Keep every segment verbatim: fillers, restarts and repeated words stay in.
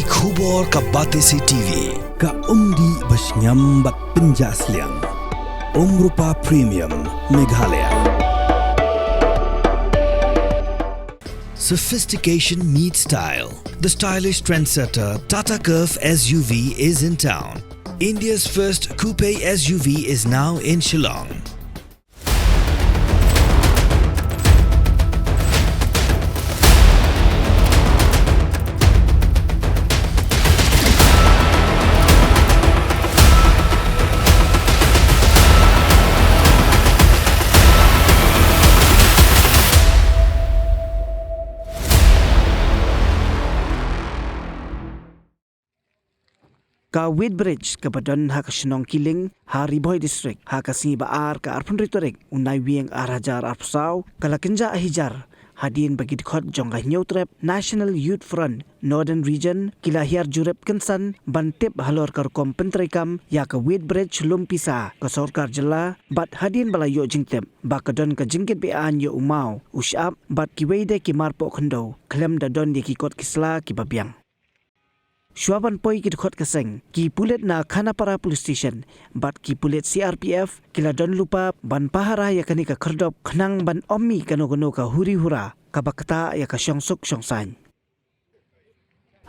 Khubor ka Batesi T V, ka umdih ba shngiam bad pynjah sliang. Umrupa Premium, Meghalaya. Sophistication meets style. The stylish trendsetter Tata Curvv S U V is in town. India's first coupe S U V is now in Shillong. Ka weight bridge kaba don ha ka shnong Kiling, ha Ri Bhoi District, ha ka sngi ba ar ka arphew hynriew tarik u Naiwieng ar hajar arphew saw, ka la kynjah hajar hadien ba ki dkhot jong ka Hynñiewtrep National Youth Front Northern Region ki la hiar jurip kynsan ban tip halor ka rukom pyntreikam ïa ka weight bridge lum pisa ka sorkar jylla, bad hadien ba la ïoh jingtip ba ka don ka jingkit be-aiñ ïa u maw u shyiap bad kiwei de ki mar poh khyndew, khlem da don ïa ki kot ki sla kiba biang. Shuwa ban poi ki dkhot ka seng, ki pulit na Khanapara Police Station bad ki pulit C R P F ki la don lypa ban pahara ïa kane ka khyrdop khnang ban ym mih kano kano ka huri hura kaba ktah ïa ka shongsuk shongsaiñ.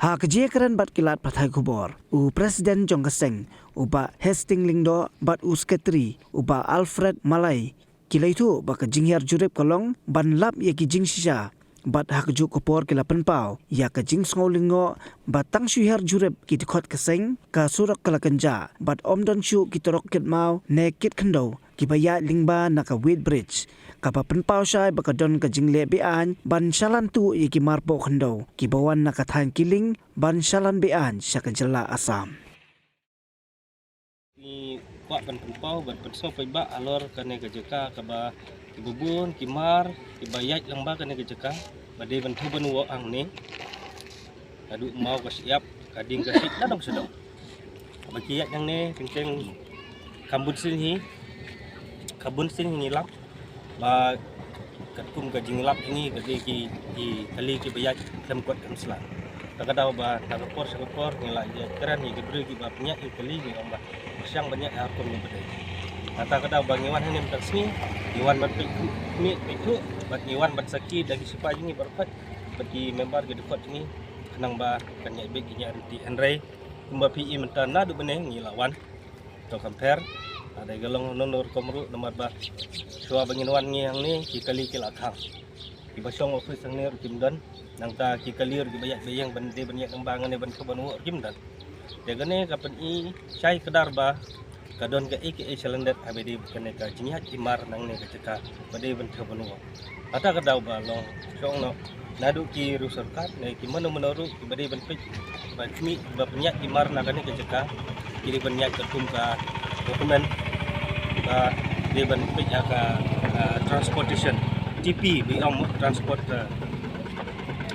Ha ka jingïakren bad ki lad pathai khubor, u President jong ka seng, u Bah Hastings Lyngdoh, bad u Secretary, u Bah Alfred Malai, ki la ïathuh ba ka jinghiar jurip ka long ban lap ïa ki jingshisha, bad ha kajuh ka por ki la pynpaw ïa ka jingsngew lyngngoh ba tang shu hiar jurip ki dkhot ka seng, ka surok ka la kynjah bad ym don shuh ki trok kit maw ne kit khyndew kiba ïaid lyngba na ka weight bridge, kaba pynpaw shai ba ka don ka jingleh be-aiñ ban shalan tuh ïa ki mar poh khyndew kiba wan na ka thaiñ Kiling ban shalan be-aiñ sha ka jylla Assam. Ngi kwah ban pynpaw, ban pynsngew paidbah halor kane ka jaka kaba kiba bun ki mar kiba ïaid lyngba kane ka jaka ba dei ban thew ban woh hangne. Naduh maw ka shyiap, ka ding ka siej, na dong sha dong. Ba ki ïaid hangne teng teng kham bun sien hi, kham bun sien hi ngi lap. Ba katkum ka jinglap jong ngi ka dei ki, ki kali kiba ïaid khlem kot khlem sla. Ta ka daw ba na ka por sha ka por ngi la ïakren ïa ki briew kiba pynïaid ïa ki kali, ngi ong ba pyrshang ban ïaid ha rukom ba dei. Nangta ka daw ba ngi wan hangne mynta ka sngi, ngi wan ban peit khmih peit thuh bad ngi wan ban sakhi da ki shipai jong ngi baroh khoit bad ki member ki dkhot jong ngi, khnang ba kan ïaid beit ki ïaid ryntih, hynrei kumba phi i mynta naduh mynne ngi la wan. To compare, lada ka long hangno hangno rukom ruh, namar ba shuwa ba ngin wan ngi hangne ki kali ki la khang. Kiba shong office hangne ruh kim don. Nangta ki kali ruh kiba ïaid ba ïeng ban dei ban ïaid lyngba hangne ban thew ban woh ruh kim don. Te kane ka pyni shai kdar ba ka don kaei kaei shalyndet haba dei kane ka jingïaid ki mar nangne ka jaka ba dei ban thew ban woh. Kata ka daw ba long shong noh naduh ki riew sorkar ne ki mano mano ruh kiba dei ban peit, ba khmih, ba pynïaid ki mar na kane ka jaka, ki dei ban ïaid katkum ka document, ba dei ban peit ïa ka, ah, transportation, T P, ba ong transport ka,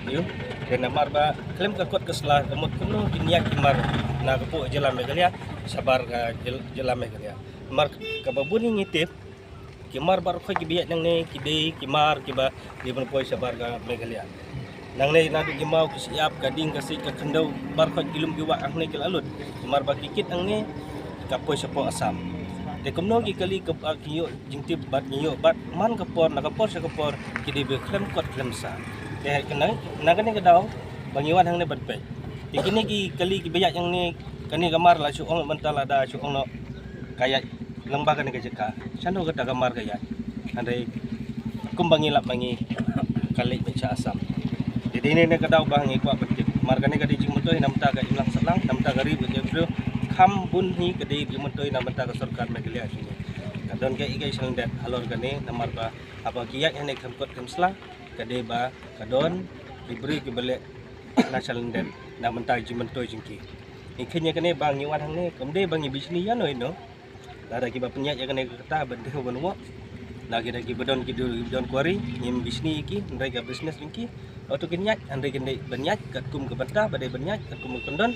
ïoh. Te namar ba khlem ka kot ka sla ka mut kumno kin ïaid ki mar na ka pdeng jylla Meghalaya shabar ka jyl-, jylla Meghalaya. Namar kaba bun ngi tip, ki mar baroh khoit kiba ïaid nangne ki dei ki mar kiba dei ban poi shabar ka Meghalaya. Nangne naduh ki maw, ki shyiap, ka ding ka siej, ka khyndew, baroh khoit ki lum ki wah hangne ki la lut. Ki mar ba ki kit hangne ka poi shapoh Assam. Te kumno ki kali kaba ki ïoh jingtip bad ngi ïoh bad man ka por na ka por sha ka por ki dei ba khlem kot khlem sla. Te kane, na kane ka daw ba ngi wan hangne ban peit. Te kine ki kali kiba ïaid hangne, kane ka mar la shu ong mynta lada shu ong noh ka ïaid lyngba kane ka jaka, shano kata ka mar ka ïaid? Hynrei kumba ngi lap ma ngi ka leit beit sha Assam. Te dei ne ka daw ba ngi kwah ban tip. Mar kane ka dei jingmyntoi na bynta ka imlang sahlang, na bynta ka ri bad ka briew. Kham bun hi ka dei jingmyntoi na bynta ka sorkar Meghalaya jong ngi. Ka don kaei kaei shalyndet halor kane namar ba haba ki ïaid hangne khlem kot khlem sla, ka dei ba ka don ki briew kiba leh na shalyndet na bynta jingmyntoi jong ki. Ngi kheiñ ïa kane ba ngi wan hangne kam dei ba ngi bishni ïano ïano. Lada kiba pynïaid ïa kane ka kata ban thew ban woh, lada kiba don ki don, don quarry, ngim bishni ïa ki, hynrei ka business jong ki. Hato kin ïaid, hynrei kin dei ban ïaid katkum ka bynta ba dei ban ïaid, katkum ka kyndon.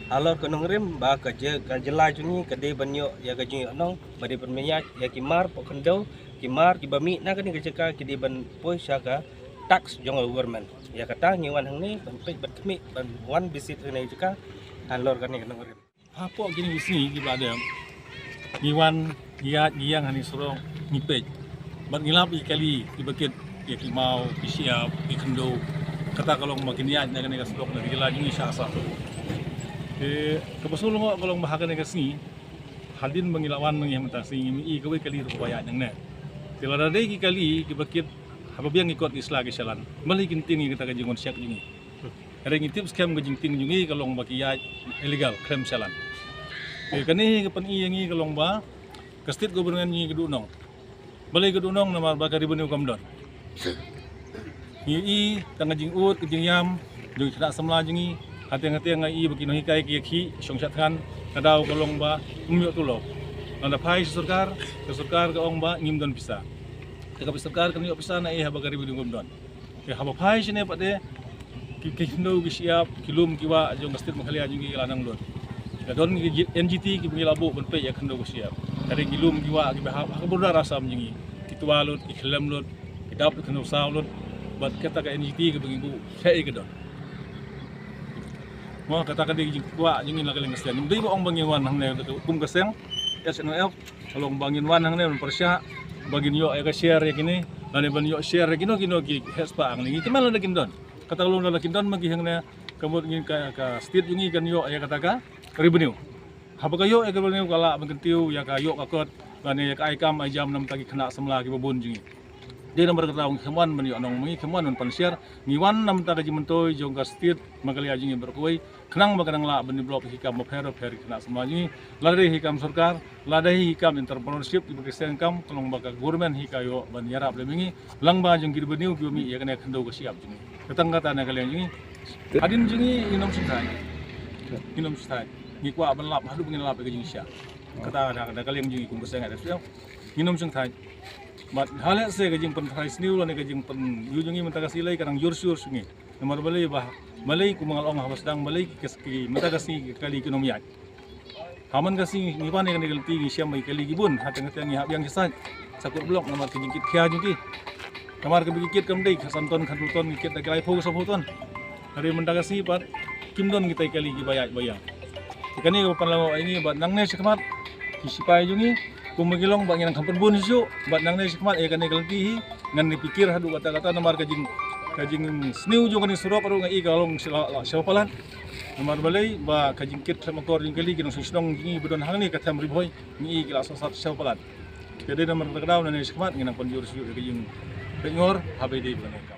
Halor ka nongrim ba ka jy-, ka jylla jong ngi ka dei ban ïoh ïa ka jingïohnong ba dei ban ïaid ïa ki mar poh khyndew, ki mar kiba mih na kane ka jaka ki dei ban poi sha ka tax jong ka government. Ïa kata ngi wan hangne ban peit, ban khmih, ban wan visit hangne jaka halor kane ka nongrim. Hapoh kine ki sngi kiba dang ngi wan, ngi ïaid, ngi ïeng hangne surok, ngi peit. Bad ngi lap ïa ki kali kiba kit, ïa ki maw, ki shyiap, ki khyndew. Kata ka long ba kin ïaid na kane ka surok na ka jylla jong ngi sha Assam. Te kaba sngewlyngngoh ka long ba ha kane ka sngi, hadien ba ngi la wan ngi mynta ka sngi, ngim i kawei kali ruh ba ïaid nangne. Te lada dei ki kali kiba kit, haba biang ki kot ki sla ki shalan, balei kin tieng ïa kata ka jingwan shek jong ngi? Hynrei ngi tip skhem ka jingtieng jong ngi ka long ba ki ïaid illegal, khlem shalan. Te kane ka pyni ïa ngi ka long ba ka state government jong ngi ka duhnong. Balei ka duhnong? Namar ba ka revenue kam don. Ngi i tang ka jingud ka jingïam jong ki khynnah samla jong ngi. Hangtei hangtei nga i ba ki nonghikai ki ïakhih shong sha thngan, ka daw ka long ba ym ïoh tulop. Lada phai sha sorkar, ka sorkar ka ong ba ngim don pisa. Te ka sorkar kan ïoh pisa na ei haba ka revenue kam don? Te haba phai shane pat te ki, ki khyndew ki shyiap, ki lum ki wah jong ka state Meghalaya jong ngi ki la nang lut. Ka don ki N G T kiba ngi la buh ban peit ïa ka khyndew ka shyiap. Hynrei ki lum ki wah kiba hap ha ka border Assam jong ngi, ki twa lut, ki khyllem lut, ki dap ki khyndew saw lut. Bad kata ka N G T kiba ngi buh, shaei ka don? Mo, kata ka dei ka jingkwah jong ngi na ka liang ka seng. Ym dei ba ong ba ngin wan hangne kum ka seng H N L F, ka long ba ngin wan hangne ban pyrshah ba ngin ïoh ïa ka share ïa kine, lane ban ïoh share ïa kino kino ki heh spah hangne. Ngi kmen lada kin don. Kata ka long lada kin don ma ki hangne, ka mut ngin, ka, ka state jong ngi kan ïoh ïa kata ka revenue. Haba ka ïoh ïa ka revenue ka lah ban kyntiew ïa ka ïoh ka kot, lane ïa ka ai kam ai jam na bynta ki khynnah samla kiba bun jong ngi. Dei namar kata ngi khlem wan ban ïoh nong, ngi khlem wan ban pan share, ngi wan na bynta ka jingmyntoi jong ka state Meghalaya jong ngi baroh kawei, khnang ba kan nang lah ban develop ïa ki kam bapher bapher ki khynnah samla jong ngi, lada dei ïa ki kam sorkar, lada dei ïa ki kam entrepreneurship, kiba ki seng kam, ka long ba ka government hi ka ïoh ban ïarap lem ïa ngi lyngba jong ki revenue kiba mih ïa kane ka khyndew ka shyiap jong ngi. Ka tang kata na ka liang jong ngi. Hadien jong ngi ngin ym shngaiñ. Ngin ym shngaiñ. Ngi kwah ban lap haduh ba ngin lap ïa ka jingshisha. Kata na, na ka liang jong ngi kum ka seng H N L F. Ngin ym shngaiñ. Bad ha lehse ka jingpynphai sniew lane ka jingpynïoh jong ngi mynta ka sngi lei ka dang jur shur shuh ngi. Namar balei ba, balei kumba nga la ong haba sdang, balei ki, ki, ki mynta ka sngi ki kali kin ym ïaid. Ha man ka sngi ngi wan ïa kane ka lynti ngi shem ba ki kali ki bun, hangtei hangtei ngi hap ïeng sha sait, sha kut block namar ka jingkit khia jong ki. Namar kaba ki kit kam dei khatsan ton, khatphra ton, ki kit da ki laiphew, sawphew ton. Hynrei mynta ka sngi pat kim don kita ki kali kiba ïaid ba ïeng. Te kane kaba pan lyngngoh ïa ngi bad nangne shakhmat ki sipai jong ngi kumba ngi long ba ngi nang kham pynbun shuh bad nangne shakhmat ïa kane ka lynti hi ngan ïa pyrkhat haduh katta katta namar ka jing, ka jingsniew jong kane surok ruh nga i ka long sha, sha palat. Namar balei ba ka jingkit khlem akor jong ki kali ki nongshong shnong jong ngi ba don hangne ka them Ri Bhoi ngi i ki la sah sat sha palat. Te dei namar kata ka daw nangne shakhmat ngi nang pynjur shuh ïa ka jingpeit ngor haba ïadei bad kane ka kam.